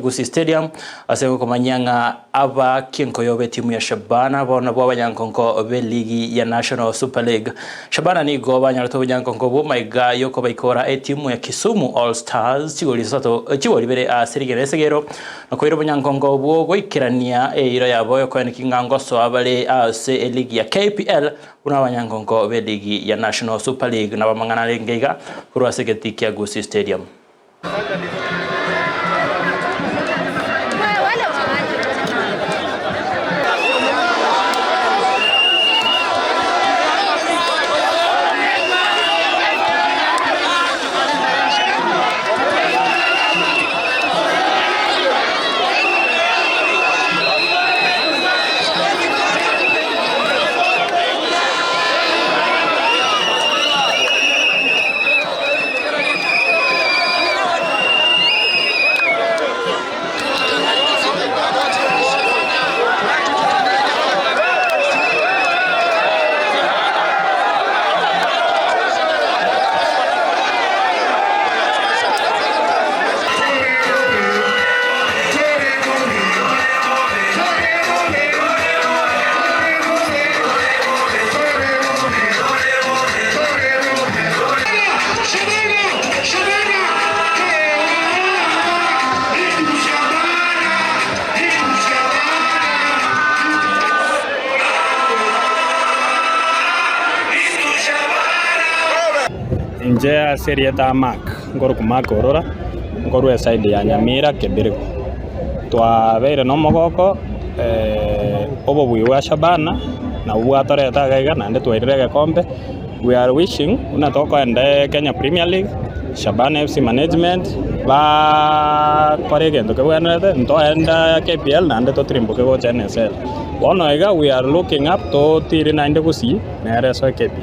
Gusii Stadium ase gokomanyia ng'a aba kienkoyo b'etimu ya Shabana bono nabwo abanyankonko b'eligi ya National Super League. Shabana nigo banyorete obonyankonko obwo maiga y'okobaikora etimu ya Kisumu All Stars chigori isato chigori ibere ase rigena esegero na koira obonyankonko obwo goikerania eira yabo y'okoeneki ng'a ngosoa bare ase eligi ya KPL buna abanyankonko b'eligi ya National Super League. Nabo amang'ana arenge iga korwa ase egetii kia Gusii Stadium. Inche ase erieta Mark, nkorokwa Mark Orora, nkorwa eside ya Nyamira Kebirigo. Twabeire nomogoko obobui bwa Shabana nabwo bwatoreta iga iga naende twairire egekombe. We are wishing buna tokoenda Kenya Premier League, Shabana FC management bakore egento kebwenerete ntoenda KPL naende totirimboke gocha NSL. Bono iga we are looking up totire naende gusii nere esoe KPL.